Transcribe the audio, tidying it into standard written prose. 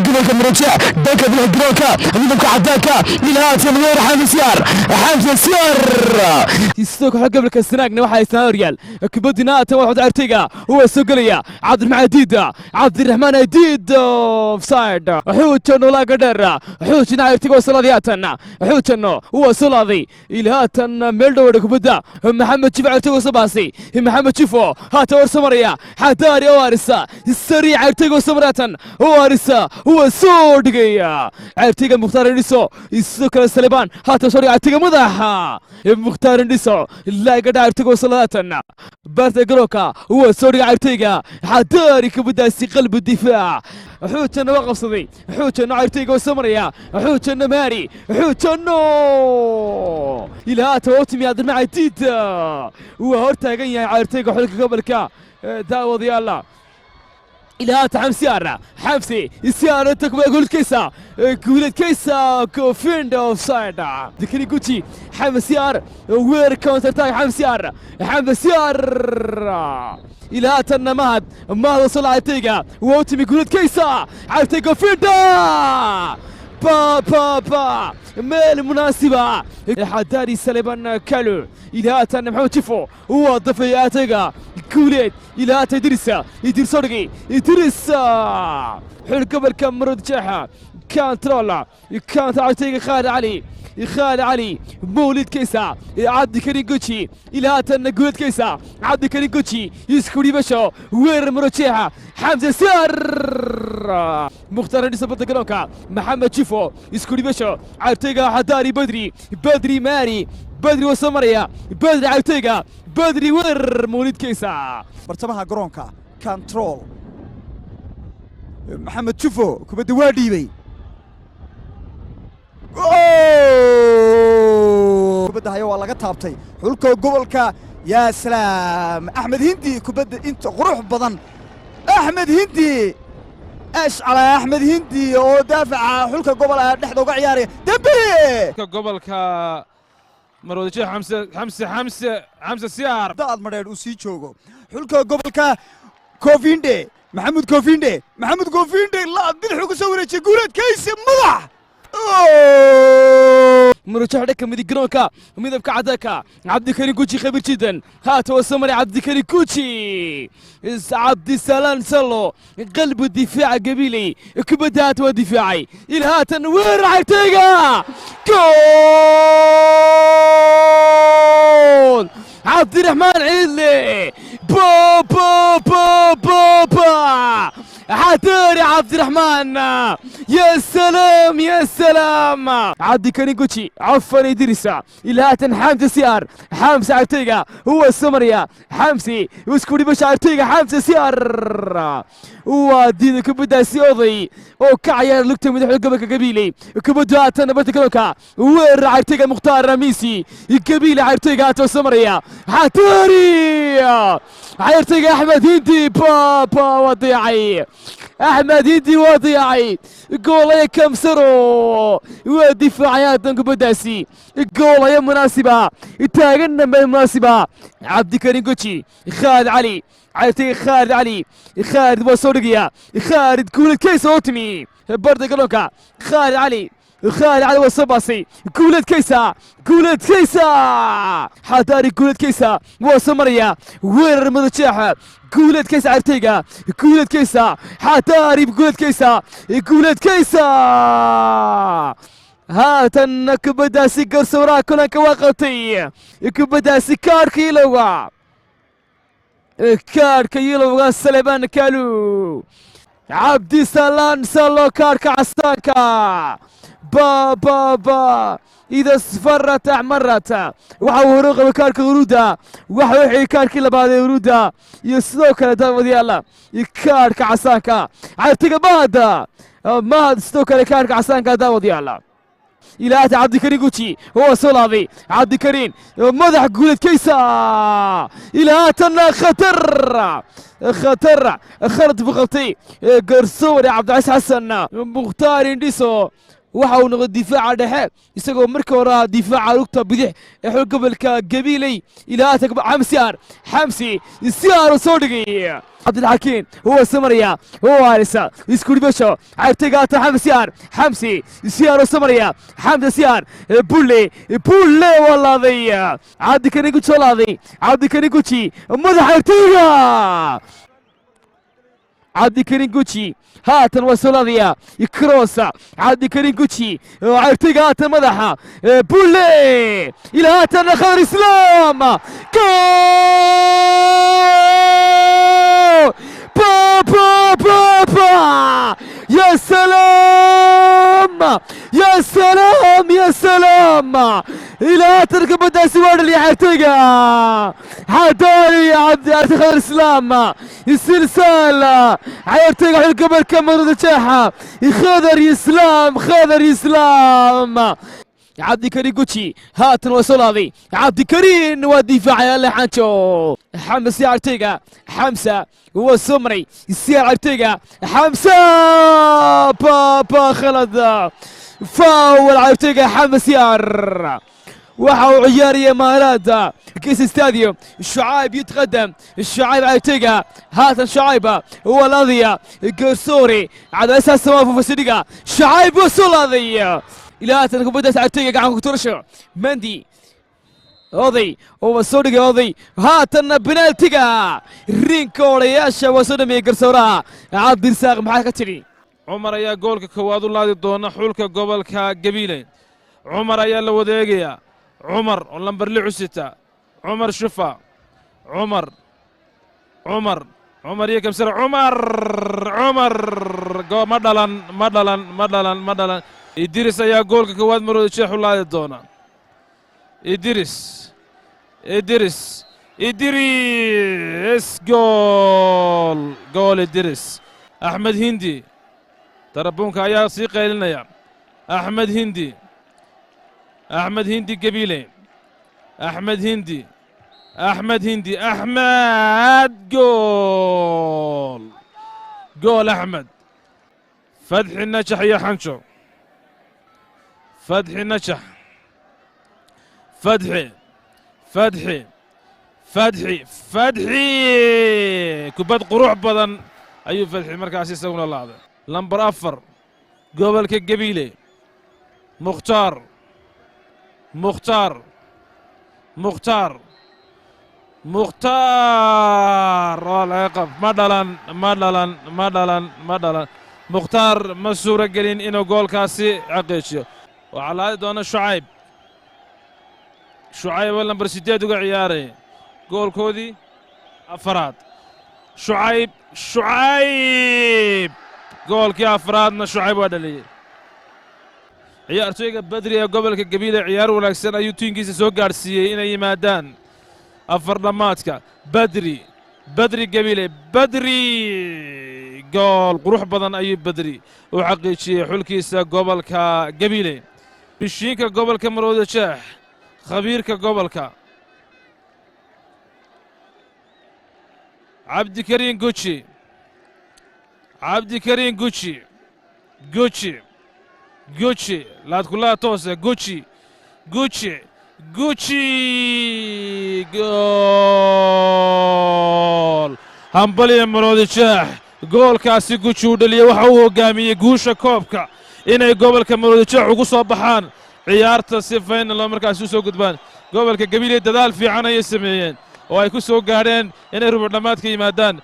Gobolka Marojeex dhanka bidix garoonka, midabka cadaanka, ilhaatan weer Xamse Siyaar, Xamse Siyaar. Sidoo kale gobolka Sanaagna waxaa haystaan horyaal kubadina. Haatan waa ciyaartoyga waa soo gelaya Cabdiraxmaan Adiid, Cabdiraxmaan Adiid, offside. Xuujano laaga dheer, xuujina ciyaartoyga waa soo laaday. Haatan xuujano waa soo laaday ilaa haatan meel dhow kubadda. Maxamed Jifo, ciyaartoyga waa soo baasay. Maxamed Jifo haatan war soo maraya. Xadaari oo arisa sariic, ciyaartoyga waa soo maraya. Haatan oo arisa waa soo dhigaya ciyaartoyga Mukhtaar Indhiso. Sidoo kale Salebaan haatan soo dhigay ciyaartoyga madaxa Mukhtaar Indhiso laaga dha ciyaartoyga waa soo laatan baarta garoonka, waa soo dhigay ciyaartoyga Xadaari kubaddaasi qalbi difaac. Xuujana waa qabsaday xuujano, ciyaartoyga waa soo maraya xuujano, maari xuujano ilaa haatan waa u timi Cabdiraxmaan Cadiid, waa hor taagan yahay ciyaartoyga xulka gobolka. Daawadayaala, ilaa haatan Xamsi Ar, Xamsi Siyaar takba guuladkaysa, guuladkaysa kofind, offside dikani guji. Xamsi Siyaar weer counter attack, Xamsi Ar, Xamsi Siyaar ilaa haatanna Mahad, Mahad soo laacaytayga waa u timi guuladkaysa, caartay kofinda ba ba ba meel munaasiba. Xadaari Saleban Kalo ilaa haatan Maxamed Jifo waa dafay aatayga Guuleed ilaa haatan Idrisa, Idris soo dhigay, Idris xul gobolka Marod Jeexa control counter caartayga Khaalid Cali, Khaalid Cali, Mawlid Kaysa, Cabdikarim Goji ilaa haatanna Guuleed Kaysa, Cabdikarim Goji isku dhibasho, weerar Marojeexa, Xamse Siar, Mukhtaar Dhisa badda garoonka, Maxamed Jifo isku dhibasho, caartayga Xadaari, Badri, Badri Maari, Badri waa soo maraya Badri, caartayga Badri, weerar Mawlid Kaysa. Bartamaha garoonka control, Maxamed Jufo kubadda waa dhiibay, kubadda haya waa laga taabtay xulka gobolka. Yaa salaam, Axmed Hindi, kubadda inta qurux badan, Axmed Hindi, ashcala Axmed Hindi oo daafaca xulka gobolka dhexda uga ciyaaraya dembi. Gobolka Maroodijeex, Xamse, Xamse, Xamse, Xamse Siyaar. Daad Madheedh uu sii joogo xulka gobolka. Kofinde, Maxamuud Kofinde, Maxamuud Kofinde la bidixuu ku soo wareejiyey, Guuleed Kayse madax. Marojeex dhanka midig garoonka, midabka cadaanka, Cabdikarim Guji khabiir jiddan haata waa soo maray Cabdikarim Guji, Cabdisalaan Sallo qalbu difaaca Gabiley, kubadda haata waa difaacay. Ilaa haatan weerar cagtayga, gool Cabdiraxmaan Ciidle, bo bo bo bo bo, xadaari Cabdiraxmaan, يا سلام يا سلام. عبد الكريم جوتشي، عفوا، إدريسا إلى هاتن حمزة سيار، حمزة عرتيقة هو السمرية، حمزي وسكوري باش عرتيقة حمزة سيار ودينا kubadda si oday oo ka ciyaar lugta madaxda gobolka Gabiiley. Kubaddu haatan nabadda garoonka, weerar cayrtayga Mukhtaar Ramisi Gabiile, cayrtayga haatan samaraya Xataari, cayrtayga Axmed Hindi, baba waa dayacay Axmed Hindi, waa dayacay goolaya Kamsaro, waa difaacay haatan kubaddaasi. Goolaya munaasiba taaganna meel munaasiba. Cabdikarim Goji, Khaalid Cali, cayrtayga Khaalid Cali, Khaalid waa soo dhigaya Khaalid, Guuled Kaysa oo timi barda garoonka, Khaalid Cali, Khaalid Cali waa soo baasay, Guuled Kaysa, Guuled Kaysa, Xadaari, Guuled Kaysa waa soo maraya, weerar Madajeexa, Guuled Kaysa, cayrtayga Guuled Kaysa, Xadaari, Guuled Kaysa, Guuled Kaysa haatan kubaddaasi garsooraha kulanka waa qabtay kubaddaasi. Kaadhka yellowga, kaadhka yellowga Saleban Kalu, Cabdisalaan Sallo, kaadhka casaanka. Ba ba ba ida sfarat axmarat, waxa uu hore qabay kaadhka huruudda, waxa uu xigay kaadhkii labaad ee huruudda iyo sidoo kale, daawadayaala, kaadhka casaanka cayrtiga Mahad, Mahad, sidoo kale kaadhka casaanka. Daawadayaala, ilaahta Cabdikariin Guji waa soo laaday, Cabdikariin madax, Guuleed Kaysa ilaahatanna khatar, khatar, khalad buu qabtay garsoore Cabdicasiis Xasan. Mukhtaar Indhiso waxa uu noqday difaaca dhexe, isagoo markii hore ahaa difaaca lugta bidix ee xul gobolka Gabiiley. Ilaahata Xamsi Ar, Xamsi Siyaar soo dhigay. Cabdilxakiin huwa samaraya, huwa harisa iskudhibasho cayrtayga haatan. Xamse Siyaar, Xamsi Siyaar oo samaraya, Xamse Siyaar, Bulle, Bulle waa laaday. Cabdikani Guji oo laaday, Cabdikani Guji madaxa cayrtayga. Cabdikarin Guji haatan waa soo laadaya, krosa Cabdikarin Guji cayrtayga haatan madaxa Bulle ilaa haatan. Khadar Islaam, goal! Ba ba ba ba! يا سلام، يا سلام، يا سلام! الى haatan kubaddaasi waa dhaliya cayrtayga xadaani Cabdi Khadar Islaam. Silsaal cayrtayga xulka gobolka Maroodi Jeexa, Khadar Islaam, Khadar Islaam. Cabdikariin Guji haatan waa soo laaday, Cabdikariin waa difaacaya Leexanjo. Xamsa Siyaar cayrtayga, Xamsa waa soo maray, Siyaar cayrtayga, Xamsa baba khalad, foul cayrtayga. Xamsa Siyaar waxa uu ciyaaraya maalaada كيس استاديوم. شعيب يتقدم، شعيب عيتيغا هاتن، شعيب والأضية قرصوري على اساس ما فوسيديغا، شعيب وصل هذه الى هاتن kubaddaas cayrtayga gacanka ku turasho. Mendi oday oo soo dhigay oday haatanna penaltiga rinka odayaasha waa soo dhameeyey garsooraha Cabdirisaaq. Maxaa ka tidhi? Cumar ayaa goolka koowaad u laadi doona xulka gobolka Gabiiley. Cumar ayaa la wadeegayaa, Cumar oo lambar 6 u sita, Cumar Shufa, Cumar, Cumar, Cumar iyo Kamsare, Cumar, Cumar, ma dhalan, ma dhalan, ma dhalan, ma dhalan. Idris ayaa goolka koowaad Maroodi Jeex u laadi doona. Idris, Idris, Idris, gool, gool Idris! Axmed Hindi tarabuunka ayaa sii qaylinaya. Axmed Hindi, Axmed Hindi, Gabiile, Axmed Hindi, Axmed Hindi, Axmed, gool, gool Axmed! Fadxi Najax iyo Xanjo, Fadxi Najax, Fadxi, Fadxi, Fadxi, Fadxi, kubad qurux badan ayuu Fadxi markaas isaguna laaday. Lambar 4 gobolka Gabiile, Mukhtaar, Mukhtaar, Mukhtaar, Mukhtaar waa laga qab. Ma dhalan, ma dhalan, ma dhalan, ma dhalan. Mukhtaar ma suuro gelin inuu goolkaasi xaqiijiyo. Waxaa laadi doona Shucayb, Shucayb oo lambar 8 uga ciyaaraya, goolkoodii afaraad. Shucayb, Shucayb, goolkii afraadna Shucayb waa dhaliyey. Ciyaartooyga Badri ee gobolka Gabiile ciyaar wanaagsan ayuu tiinkiisa soo gaadhsiiyey inay yimaadaan afar dhammaadka. Badri, Badri Gabiile, Badri, gool qurux badan ayuu Badri u xaqiijiyey xulkiisa gobolka Gabiile. Mishiinka gobolka Maroodi Jeex, khabiirka gobolka, Cabdikariin Guji, Cabdikariin Guji, Guji, Guji, laadkulaha toose, Guji, Guji, Guji, gool! Hambaliya Maroodi Jeex! Goolkaasi Guji uu dhaliyey waxa uu hoggaamiyey guusha koobka inay gobolka Maroodi Jeex ugu soo baxaan ciyaarta si final oo markaasi u soo gudbaan. Gobolka Gabiiley dadaal fiican ayay sameeyeen oo ay ku soo gaadheen inay rubuc dhammaadka yimaadaan.